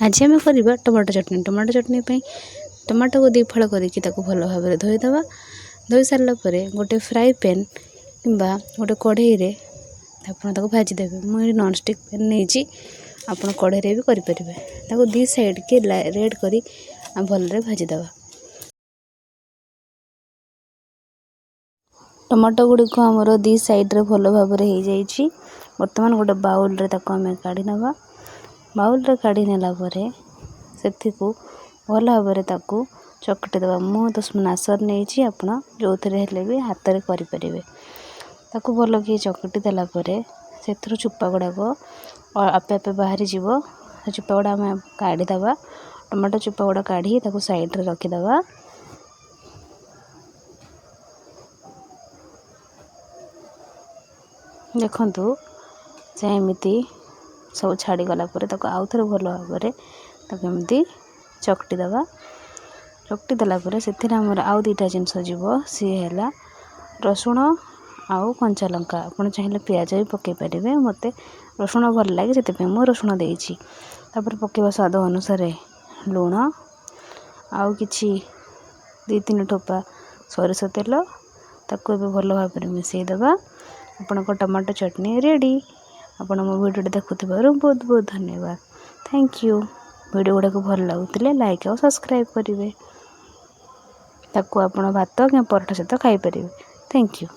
ଆଜି ଆମେ କରିବା ଟମାଟୋ ଚଟଣି। ଟମାଟୋ ଚଟଣି ପାଇଁ ଟମାଟୋକୁ ଦୁଇ ଫାଳ କରିକି ତାକୁ ଭଲ ଭାବରେ ଧୋଇଦେବା। ଧୋଇ ସାରିଲା ପରେ ଗୋଟେ ଫ୍ରାଏ ପ୍ୟାନ୍ କିମ୍ବା ଗୋଟେ କଢ଼େଇରେ ଆପଣ ତାକୁ ଭାଜିଦେବେ। ମୁଁ ଏଠି ନନ୍ଷ୍ଟିକ୍ ପ୍ୟାନ୍ ନେଇଛି, ଆପଣ କଢ଼େଇରେ ବି କରିପାରିବେ। ତାକୁ ଦୁଇ ସାଇଡ଼୍କି ରେଡ଼୍ କରି ଆମେ ଭଲରେ ଭାଜିଦେବା। ଟମାଟୋ ଗୁଡ଼ିକ ଆମର ଦୁଇ ସାଇଡ଼୍ରେ ଭଲ ଭାବରେ ହେଇଯାଇଛି। ବର୍ତ୍ତମାନ ଗୋଟେ ବାଉଲ୍ରେ ତାକୁ ଆମେ କାଢ଼ି ନେବା। ବାଉଲ୍ରେ କାଢ଼ି ନେଲା ପରେ ସେଥିକୁ ଭଲ ଭାବରେ ତାକୁ ଚକଟି ଦେବା। ମୁଁ ତ ସ୍ମାସର୍ ନେଇଛି, ଆପଣ ଯେଉଁଥିରେ ହେଲେ ବି ହାତରେ କରିପାରିବେ। ତାକୁ ଭଲକି ଚକଟି ଦେଲା ପରେ ସେଥିରୁ ଚୋପା ଗୁଡ଼ାକ ଆପେ ଆପେ ବାହାରିଯିବ। ସେ ଚୋପା ଗୁଡ଼ା ଆମେ କାଢ଼ିଦେବା। ଟମାଟୋ ଚୋପା ଗୁଡ଼ା କାଢ଼ି ତାକୁ ସାଇଡ଼୍ରେ ରଖିଦେବା। ଦେଖନ୍ତୁ, ସେ ଏମିତି ସବୁ ଛାଡ଼ିଗଲା ପରେ ତାକୁ ଆଉ ଥରେ ଭଲ ଭାବରେ ତାକୁ ଏମିତି ଚକଟି ଦେବା। ଚକଟି ଦେଲା ପରେ ସେଥିରେ ଆମର ଆଉ ଦୁଇଟା ଜିନିଷ ଯିବ, ସିଏ ହେଲା ରସୁଣ ଆଉ କଞ୍ଚା ଲଙ୍କା। ଆପଣ ଚାହିଁଲେ ପିଆଜ ବି ପକାଇ ପାରିବେ। ମୋତେ ରସୁଣ ଭଲ ଲାଗେ, ସେଥିପାଇଁ ମୁଁ ରସୁଣ ଦେଇଛି। ତାପରେ ପକାଇବା ସ୍ୱାଦ ଅନୁସାରେ ଲୁଣ ଆଉ କିଛି 2-3 ଠୋପା ସୋରିଷ ତେଲ। ତାକୁ ଏବେ ଭଲ ଭାବରେ ମିଶାଇ ଦେବା। ଆପଣଙ୍କ ଟମାଟୋ ଚଟଣି ରେଡ଼ି। ଆପଣ ମୋ ଭିଡ଼ିଓଟି ଦେଖୁଥିବାରୁ ବହୁତ ବହୁତ ଧନ୍ୟବାଦ। Thank you. Video ଗୁଡ଼ାକ ଭଲ ଲାଗୁଥିଲେ ଲାଇକ୍ ଆଉ ସବସ୍କ୍ରାଇବ୍ କରିବେ। ତାକୁ ଆପଣ ଭାତ କିମ୍ବା ପରଟା ସହିତ ଖାଇପାରିବେ। Thank you.